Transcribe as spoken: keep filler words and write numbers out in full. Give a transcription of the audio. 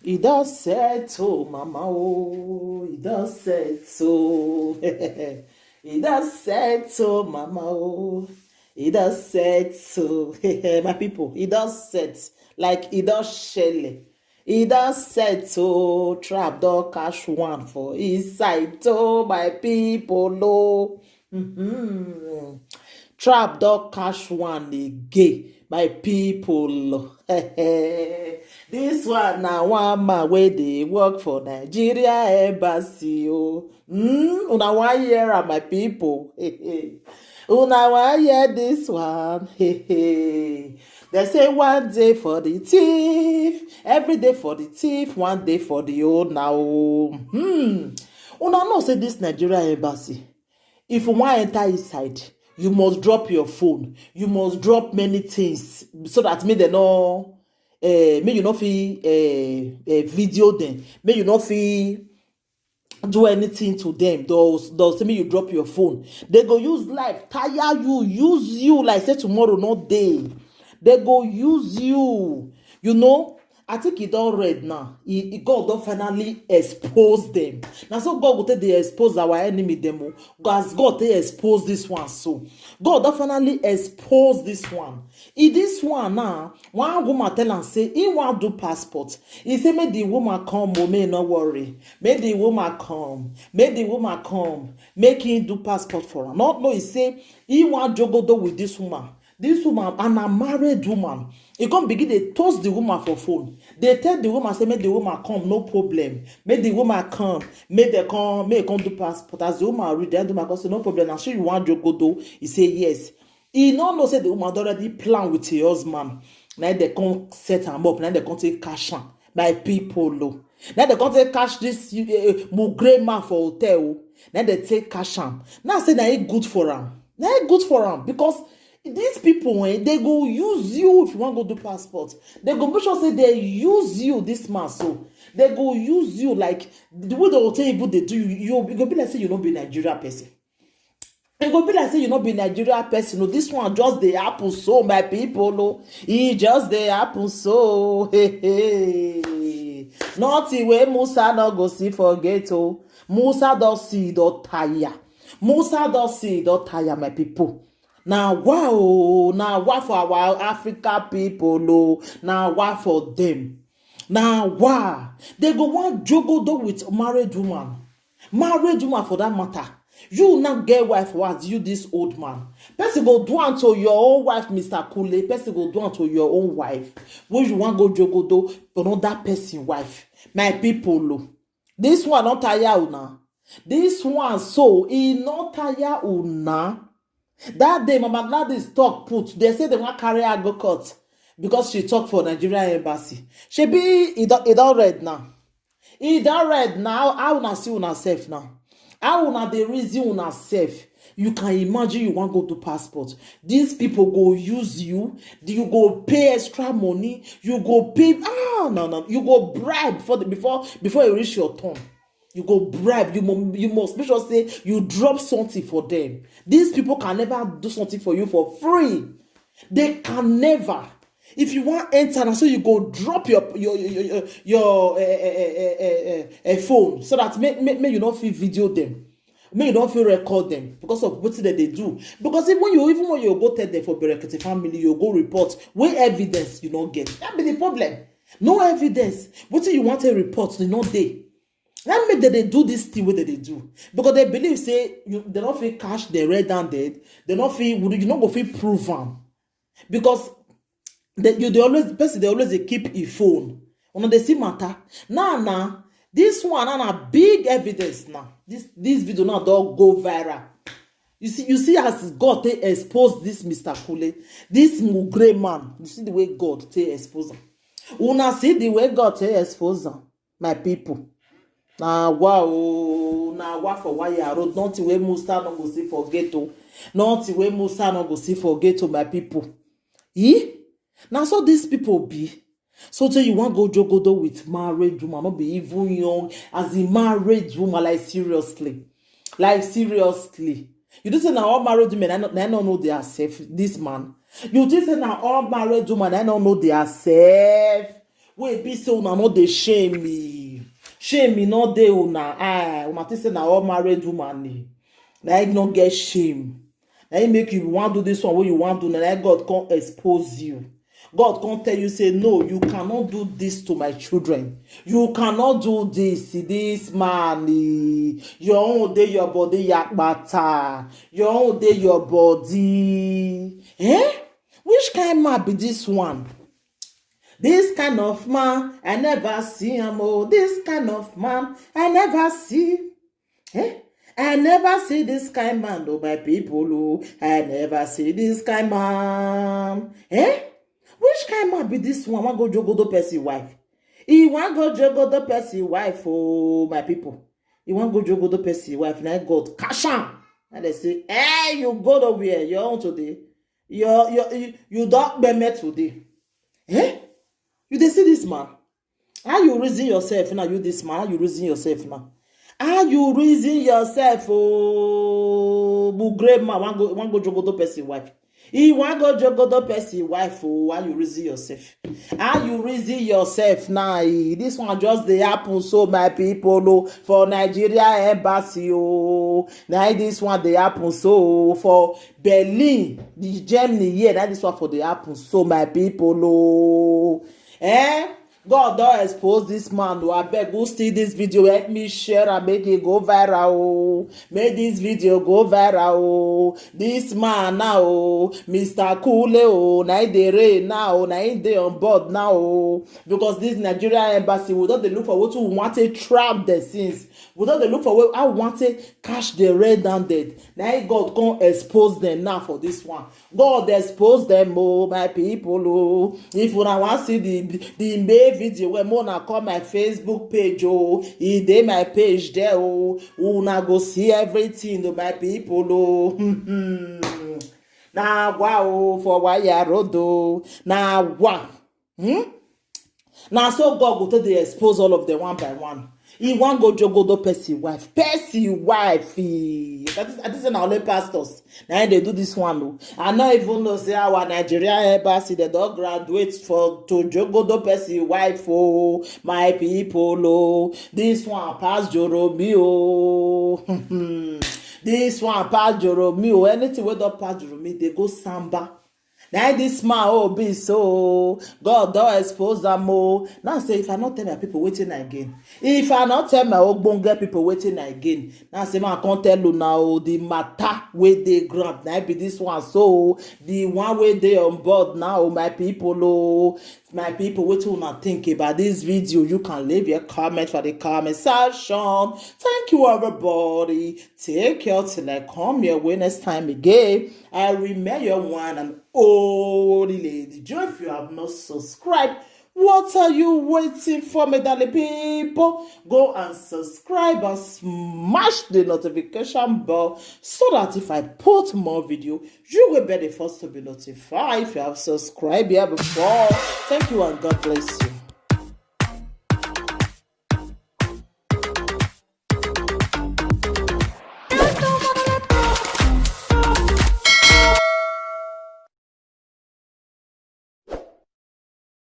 E don settle, mama oh, e don settle. E don settle, mama oh, e don settle. My people, e don set, like e don shele. E don settle, trap don catch one for inside, oh my people oh. Mm-hmm. Trap don catch one again, my people. This one na one man wey dey work for Nigeria embassy o. Mm, una wan hear am, my people? Una wan hear this one? They say one day for the thief, every day for the thief, one day for the owner o. Hmm. Una know say this Nigeria embassy, if you wan enter inside, you must drop your phone, you must drop many things so that make dem no, eh, make you no fit, eh, eh, video them, make you no fit do anything to them. They'll, they'll say make you drop your phone. They go use life tire you, use you like say tomorrow no day. They go use you, you know. I think e don red now. E, e, God don finally expose them. Na so God go take dey expose our enemy dem o. As God take expose this one so. God don finally expose this one. E this one now, one woman tell am say he wan do passport. He say make the woman come o, make e no worry. Make the woman come. Make the woman come. Make him do passport for am. Not know he say he wan jogodo with this woman. This woman, and a married woman. He come begin dey toast the woman for phone. Dey tell the woman say make the woman come, no problem. Make the woman come, make dem come, make e come do passport. As the woman read, the woman come say no problem. Na so you wan jogodo? He say yes. He no know say the woman don already plan with her husband. Na dem come set am up. Na dem come take catch am. My people o. Na dem come take catch this, eh, mugre man for hotel o. Na dem take catch am. Now say na e good for am. Na e good for am because these people, eh, they go use you if you wan go do passport. They go make sure say they use you, this man so. They go use you like the way they go take even dey do you. You, e go be like say you no be Nigeria person. E go be like say you no be Nigeria person o. This one just dey happen so, my people o. E just dey happen so. Hey, hey. Nothing wey Musa no go see for gate o. Musa don see, e don tire. Musa don see, e don tire, my people. Na wa o, na wa for our Africa people o. Na wa for them. Na wa. They go wan jogodo with married woman. Married woman for that matter. You now get wife as you, this old man. Person go do am to your own wife, Mister Kule. Person go do am to your own wife. When you wan go jogodo another person wife, my people o. This one no tire una. This one so, e no tire una. That day Mama Gladys talk put, they say they wan carry her go court because she talk for Nigeria embassy. Shebi e don, e don red now. E don red now. How una see una sef now? How una dey reason una sef? You can imagine you wan go do passport. These people go use you. You go pay extra money. You go pay, ah, no, no. You go bribe for the, before, before you reach your turn. You go bribe. You mu-, you must make sure say you drop something for them. These people can never do something for you for free. They can never. If you wan enter, na so you go drop your, your, your, your, your, eh, eh, eh, eh, eh, eh, eh, phone so that make, make, make you no fit video them. Make you no fit record them because of wetin dem dey do. Because even you, even when you go tell them for Berekete family, you go report. Wey evidence you no get? That be the problem. No evidence. Wetin you wan take report, e no dey. That make dem dey do this thing wey dem dey do because they believe say you, they no fit catch the red handed. They no fit, you no go fit prove am because they, you dey always, person dey always dey keep e phone. Una dey see matter now. Now this one now na big evidence now. This, this video now don go viral. You see, you see as God take expose this Mister Kule, this mugre man. You see the way God take expose am. Una see the way God take expose am, my people. Na wa o, na wa for wire road. Nothing wey Musa no go see for gate o. Nothing wey Musa no go see for gate o, my people. Eh? Na so these people be. So tey you wan go jogodo with married woman, no be even young, as a married woman, like seriously. Like seriously. You think say na all married women na no, na no know their self, this man? You think say na all married woman na no know their self? wey be say una no dey shame me. Shame me no dey una eye. Una think say na all married woman ni. Na im no get shame. Na im make you wan do this one wey you wan do, na im God come expose you. God come tell you say, "No, you cannot do this to my children. You cannot do this, this man. Eh, your own dey your body yakpata. Your own dey your body." Eh? Which kind man be this one? This kind of man, I never see am oh. This kind of man, I never see. Eh? I never see this kind man oh, my people oh. I never see this kind man. Eh? Which kind man be this one? Wan go jogodo person wife. He wan go jogodo person wife oh, my people. He wan go jogodo person wife. Na God catch am. And they say, "Hey, you go nowhere. Your own today. Your, your, you, you don gbeme today." Eh? You dey see this man? How you reason yourself now? You this man, how you reason yourself now? How you reason yourself? Oh, bu great man, wan go, wan go jogodo person wife. He wan go jogodo person wife. Oh, how you reason yourself? How you reason yourself now? Eh, this one just dey happen so, my people. Oh, for Nigeria embassy. Oh, now this one dey happen so for Berlin, the Germany here. Now this one for dey happen so, my people. Oh, eh? God don expose this man. Oh, abeg, who see this video, help me share and make it go viral. Oh, make this video go viral. Oh, this man now, oh, Mister Kule, oh, na him dey reign now. Oh, na him dey on board now. Oh, because this Nigeria embassy, we don dey look for wetin we wan take trap them since. We don dey look for how we wan take catch the red handed. Na him God come expose them now for this one. God expose them, oh, my people. Oh, if una wan see the, the main video, well, una come my Facebook page. Oh, e dey my page there. Oh, una go see everything, oh, my people. Oh, na wa, oh, for wire road. Oh, na wa. Hmm? Na so God go take dey expose all of them one by one. He wan go jogodo person wife. Person wife. Eh. That is, I think say na only pastors na im dey do this one. Oh, I no even know say our Nigerian embassy, they don graduate for to jogodo person wife. Oh, my people. Oh, this one pass Joromi. Oh, this one pass Joromi. Oh, anything wey don pass Joromi, they go samba. Na this man, oh, be so God don expose am. Oh, now say, if I no tell my people wetin I gain, if I no tell my ogbonge people wetin I gain, now say, man, I come tell you now. Oh, the matter wey dey ground, na be this one. So the one wey dey on board now, oh, my people. Oh, my people, wetin una think about this video? You can leave your comment for the comment section. Thank you, everybody. Take care till I come your way next time again. I remain your one and only Lady Joy. If you have not subscribed, what are you waiting for, my darling people? Go and subscribe and smash the notification bell so that if I put more video, you will be the first to be notified. If you have subscribed here before, thank you and God bless you.